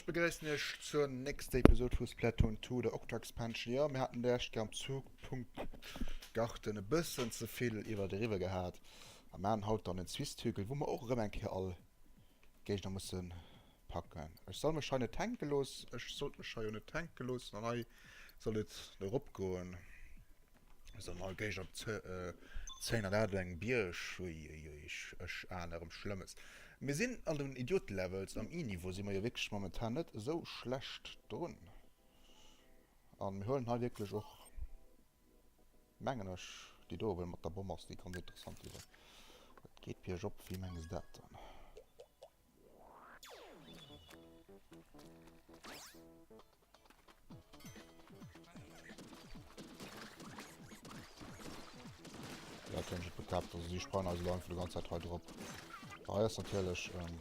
begréissen iech zur nächster Episode vu Splatoon 2, der Octo Expansion. Jo, mir haten d'lescht Kéier am Zugpunkt Garten e bëssen ze vill iwwer de Riwwe gehat a maachen haut dann den Zwisthügel, wou mer och erëm eng Kéier all Géigner musse packen. Ech soll mech hei net hänke loossen, ech sollt mech hei jo net hänke loossen an hei soll et eropgoen. Sollen all Géigner zéien an dat op engem Bierg. Uiuiui, ech ahnen erëm Schlëmmes. Mir sinn an den Idiote-Levels, am I-Niveau si mer jo wierklech momentan net esou schlecht drun. An mir huelen hei wierklech och, mengen ech, déi do, well mat der Bomm ass déi ganz interessant iwwer. Et geet biergop, wéi mengs de dat dann? Dat hunn ech et beklappt. Also si sprangen eis elo einfach die ganze Zeit hei drop. Hei ass natierlech ähm,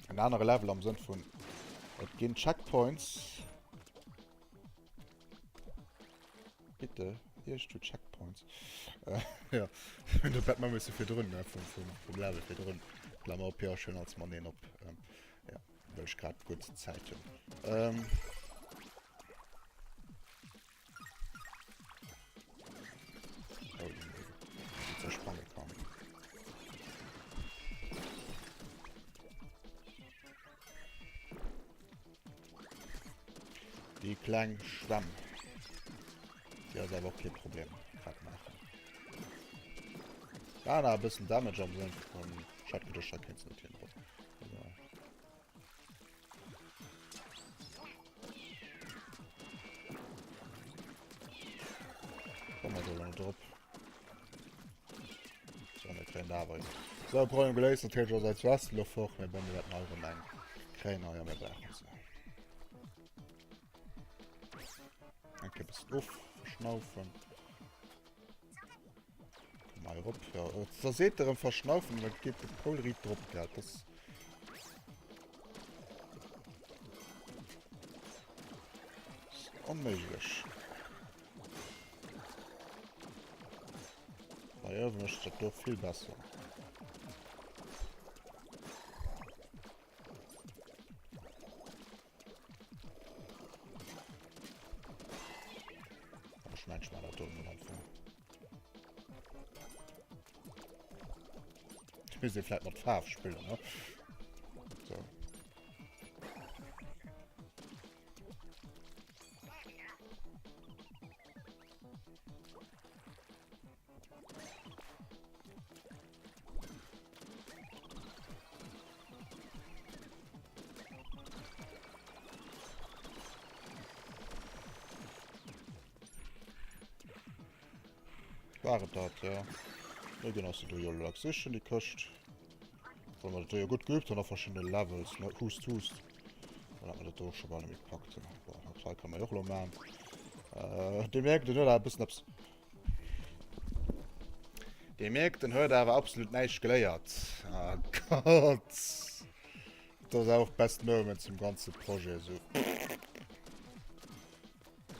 en anere Level am Sënn vun et ginn Checkpoints. Bitte, iergendwou Checkpoints. Äh, ja, de Batman musse virdrun, ne, vum, vum, vum Level virdrun. Klammer op, ja, schön als Mann op. Ähm, ja, well ech grad gutt Zäit hunn. Ähm, oh, den zersprange kann. Déi kleng Schwämm. Déi ass awer och kee Problem. Grad maachen. Ja, na, e bëssen Damage am Sënn vun Schat geduecht, da kéinst net hin. Komm mal so lange drop. So, mir kréien da awer. So, Problem geléist, natierlech ass eis West lo fort, mee bon, mir wäerten hei erëm eng kréien, ah ja, mir brauchen se. Eng Kéier bëssen of, verschnaufen. Komm hei erop, ja. Da seet der erëm verschnaufen, da geet de Poul riit drop, gell. Das ass onméiglech. Hei uewen ass dat do vill besser. Ech mengen, ech maachen dat do emol einfach. Ech misst ee vläit mat Faarf spillen, ne? So. War et dat, ja. Da ginn ass du jo lag sichen déi Këscht. Well mer dat do jo gutt geübt hunn a verschiddene Levels, ne? Hust, hust. Dann hat mer dat do scho bal net méi gepackt. Bon, dat hei kann mer jo och elo maachen. Äh, Dir mierkt, en huet awer e bëssen eppes. Dir mierkt, en huet awer absolut näischt geléiert. Ah Gott! Dat ass awer och best Moment zum ganze Projet, esou.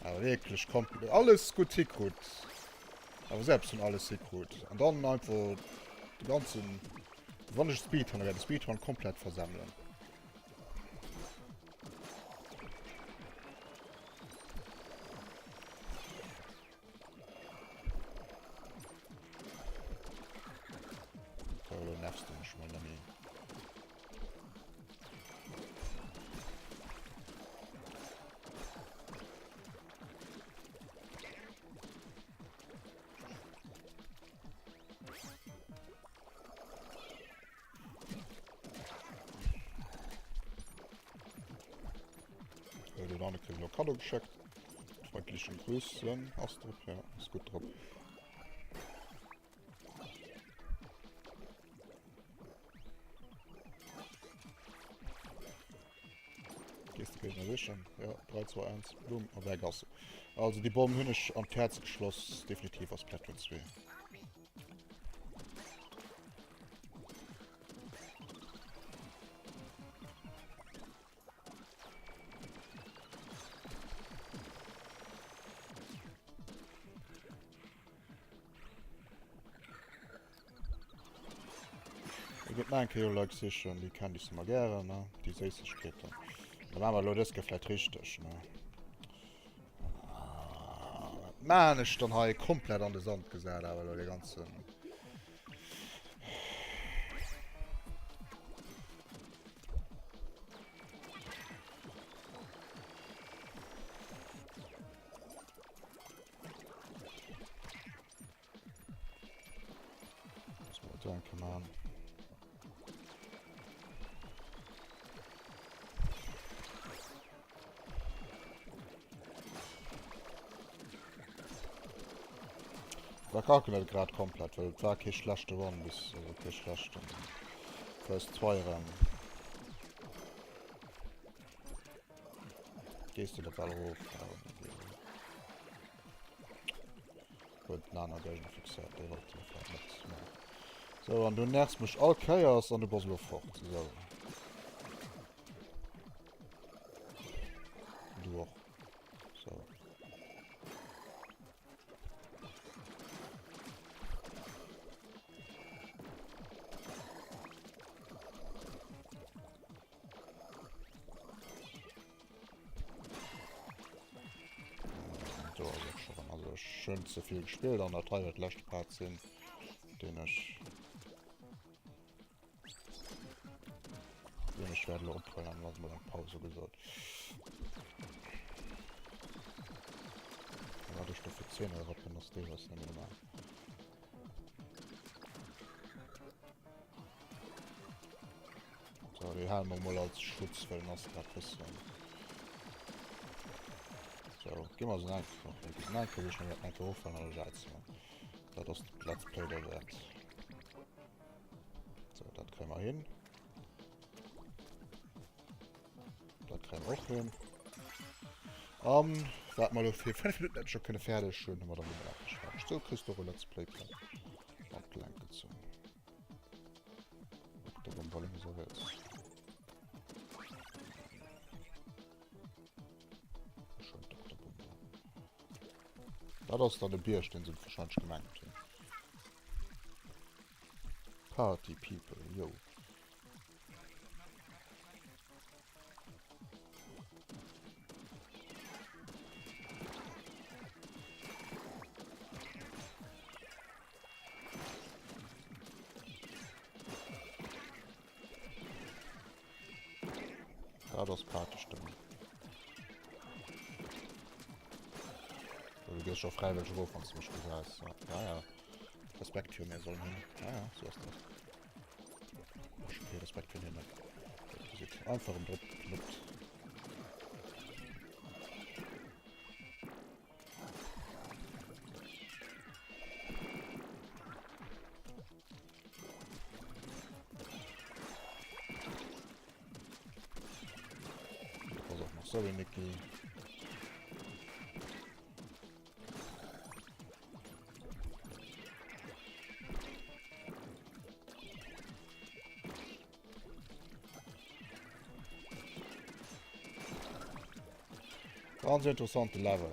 Awer wierklech komplett alles gutt hikrut. Awer selbst hunn alles hikrut. An dann einfach de ganzen, wann ech Speedrun werde, Speedrun komplett versemmelen. So, lo nervst du mech mal nëmme. Äh, den Anne kriegt noch Kado geschickt. Freundlichen Grüßen. Ass drop, ja, ist gut drop. Gees de Géigner sichen? Ja, 3, 2, 1, boom, a weg ass se. Also déi Bomm hunn ech an d'Häerz geschloss, definitiv ass Splatoon 2. Dir gitt nach eng Kéier Like sichen, déi Candice hu mer gären, ne? Déi Séissegkeeten. Da maache mer elo dës Kéier vläicht richteg, ne? Ah, wat maan ech dann hei? Komplett an de Sand gesat awer elo de ganzen. Danke, Mann. Verkacken dat grad komplett, well et war kee schlechte Run bis also kee schlechten First Try Run. Gees du dat well erof? Huet den aner Géigner fixéiert, dee wollt jo vläicht net. Mä. Sou, an du nervs mech all Kéiers an du bass elo fort. Sou. Du och. Sou. Do ass och schon also schön ze vill gespielt an der Teil dat leschte Part sinn den ech den ech werde ophuelen an lass mal eng Pause gesot. Wat ech do fir Zähne rappen ass deelweis net méi normal. So, déi halen mer mol als Schutz, well den ass grad bëssen. So, gi mer se einfach. Nein, kann ich noch eng hoffen an der Dat ass Let's Play der Wert. So, dat kréie mer hin. Dat kréie mer och hin. An wat mer elo fir 5 Minuten hätte scho kënne fäerdeg hunn, hu mer dann elo endlech fäerdeg. So kriss du och e Let's Play an d'Gelenk gezunn. Oktogon war lénks a riets. Schon d'Oktobomb da. Dat ass dann de Bierg, den se wahrscheinlech gemengt hunn. Party People, yo. Dat ass Partystëmmung. Du gees scho fräiwëlleg erof, wann s du mech gesäis. Ja, ja. Respekt fir mir sollen hunn. Ja, ja, so ass dat. Ech hu kee Respekt fir hien. Einfach erëm drop geknuppt. Pass och nach. Sorry, Nicky. Ganz interessante Level.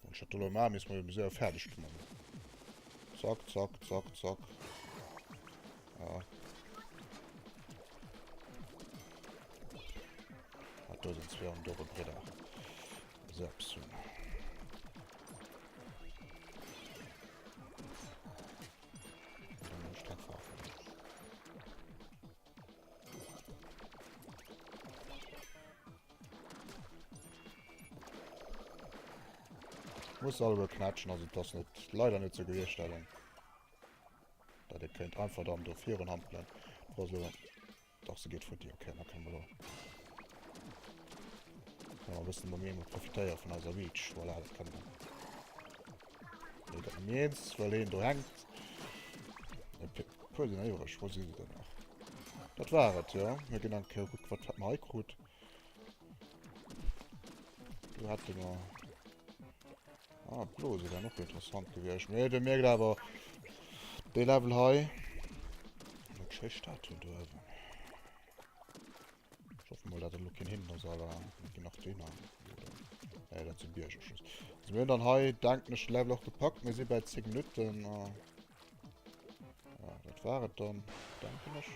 Wann ech dat do elo maachen, misst mer jo séier fäerdeg kommen. Zack, zack, zack, zack. Ja. Ah, do sinn zwee an dobe Bridder. Selbst hunn. Muss alleguer knätschen, also das net leider net so gewiescht dat dat ihr könnt einfach dann do virun hampelen. Also Dach se geet futti, ok, da kënne mer elo kënne mer e bëssen mam Emo profitéiere vun eiser Reach. Voilà, dat kënne mer. Nee, dat nëmme eens, well een do hänkt. E puer sinn iwwreg, wou si se denn nach? Dat war et, jo. Mir ginn eng Kéier kucken, wat hat mer hei krut. Do hätte mer... Ah, d'Blose wären och interessant gewiescht. Mee dir mierkt awer, dee Level hei... Wat schéi Statuen do uewen. Ech hoffen mol, dat elo keen Hindernis ass, awer et ginn nach dohinner. Nee, dat si Bierger just. Also mir hunn dann hei, denken ech, de Level och gepackt. Mir si bei 10 Minutten. Ja, dat war et dann, denken ech.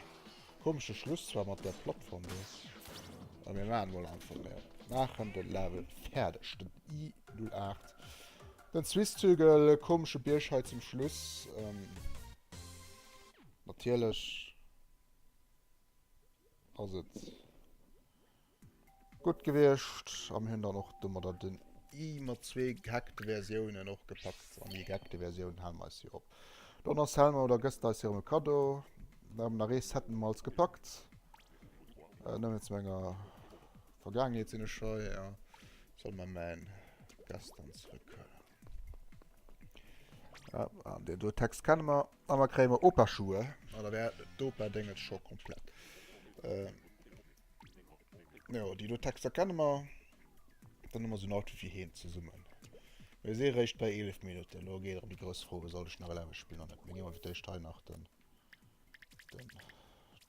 Komesche Schluss zwar mat der Plattform do. Aber mir maachen mol einfach, mir maachen de Level fäerdeg, den I08. Den Swisshügel, komesche Bierg hei zum Schluss. Ähm, natierlech ass et gutt gewiescht. A mir hunn dann och domadder den I mat zwee gehackte Versiounen och gepackt. An déi gehackte Versioun hale mer eis jo op. Dann ass Selma oder gëss eis hirem e Kaddo. Da hunn mer nach ee Set nomals gepackt. Äh, nëmmen zu menger Vergaangenheet sinn ech hei. Ja. Soll mer mäin gestern zrëckhuelen. Ja, an den do Text kenne mer. A mer kréie mer Opa-Schuhe. An da wär d'Opa-Dénges scho komplett. Äh, jo, déi do Texter kenne mer. Dann hu mer esou en Outfit fir heem zesummen. Mir si réischt bei 11 Minutten. Elo geet erëm déi grouss Fro, Soll ech nach e Level spillen oder net? Mir gi mol fir d'éischt hei nach den, den,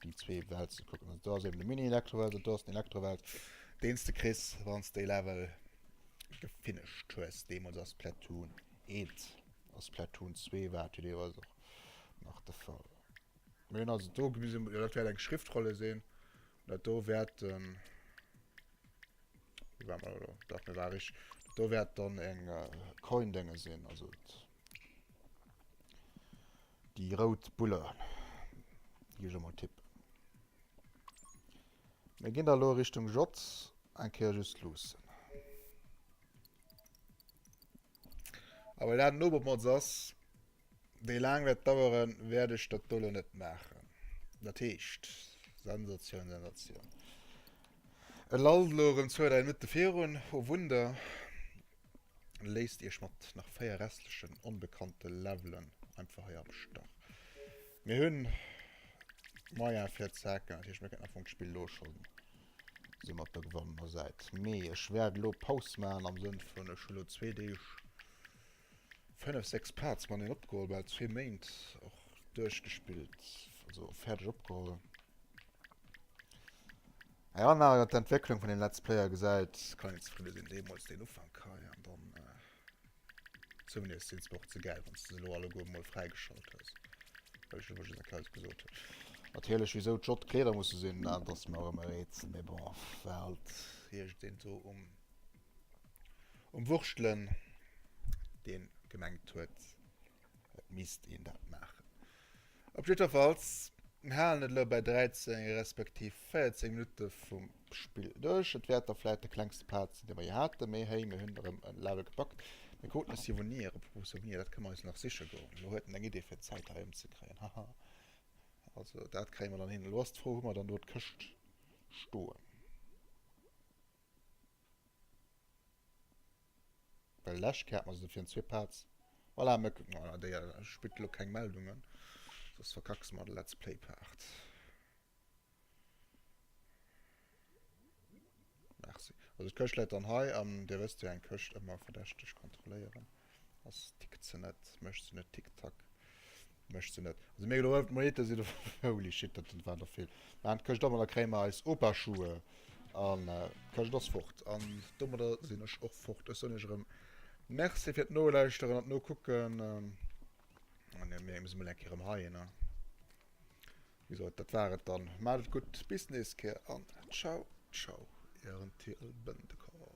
déi zwee Wälze kucken. Also do ass eben de Mini-Elektrowälz an do ass den Elektrowälz, deen s de kriss, wann s de e Level gefinished hues. Deemools ass Splatoon 1 a Splatoon 2 war et jo deelweis och nach de Fall. Mir hunn also do gewisen, jo dat wäert eng Schriftrolle sinn, dat do wäert den, wou war mer elo, dach mir war richteg, dat do wäert dann eng Coin-Dénge sinn, also déi rout Bulle, gi ech emol tippen. Mir ginn da elo Richtung J eng Kéier just luussen. A well dat en Obermods ass, dee laang wäert daueren, wäert ech dat do elo net maachen. Dat heescht, Sensatioun, Sensatioun. Et lallt elo erëm zwou, dräi Minutte virun. Oh Wunder! Léisst iech mat nach 4 restlechen onbekannte Levelen einfach hei am Stach. Mir hunn Moyen fir ze hacken, dat heescht mir kënnen am Fong d'Spill elo schonn sou mat der gewonnener Säit. Mee ech wäert elo Paus maachen am Sënn vun ech hu lo zwee Deeg 5, 6 Parts mateneen opgeholl, bal zwee Méint och duerchgespillt, also fäerdeg opgeholl. Ja, an awer d'Entwécklung vun dem Let's Player gesäit, kann een zefridde sinn. Deemools deen Ufank hei an dann zumindest sinn se och ze gäil, wann s de se elo alleguer emol fräigeschalt hues. Well ech elo just eng Kéier gesot hunn. Natierlech, wisou d'J Kleeder musse sinn, dat ass mer och ëmmer e Rätsel, mee bon, war halt iergendeen do um um Wurschtelen, deen gemengt huet, et misst een dat maachen. Op jiddwerfalls, mir halen et elo bei 13 respektiv 14 Minutte vum Spill duerch. Et wäert da vläit de klengste Part sinn, dee mer je haten, mee hey, mir hunn erëm e Level gepackt. Mir kruten e Souvenir, apropos Souvenir, dat kënne mer eis nach siche goen. Elo huet en eng Idee fir d'Zäit hei ëmzekréien, haha. Also dat kréie mer dann hin. Elo ass d'Fro, hu mer dann do d'Këscht stoen? Well lescht Kéier hat mer se fir en zwee Parts. Voilà, mir, oh, déi spillt elo keng Meldungen. Soss verkacks mer de Let's Play Part. Merci. Also d'Këscht läit dann hei an dir wësst jo, eng Këscht ëmmer verdächteg kontrolléieren. Ass tickt se net, mécht se net Tick-Tack, mécht se net. Also mir elo d'Monete sinn holy shit, dat waren der vill. Mä an d'Këscht domadder kréie mer eis Opa-Schuhe an d'Këscht ass fort. An domadder sinn ech och fort. Ech soen iech erëm Merci fir d'Nolauschteren an d'Nokucken. An mir musse mol eng Kéier erëm hei, ne? Wéi gesot, dat war et dann. Maacht et gutt, bis d'nächst Kéier an ciao, ciao, ären Till Bendekor.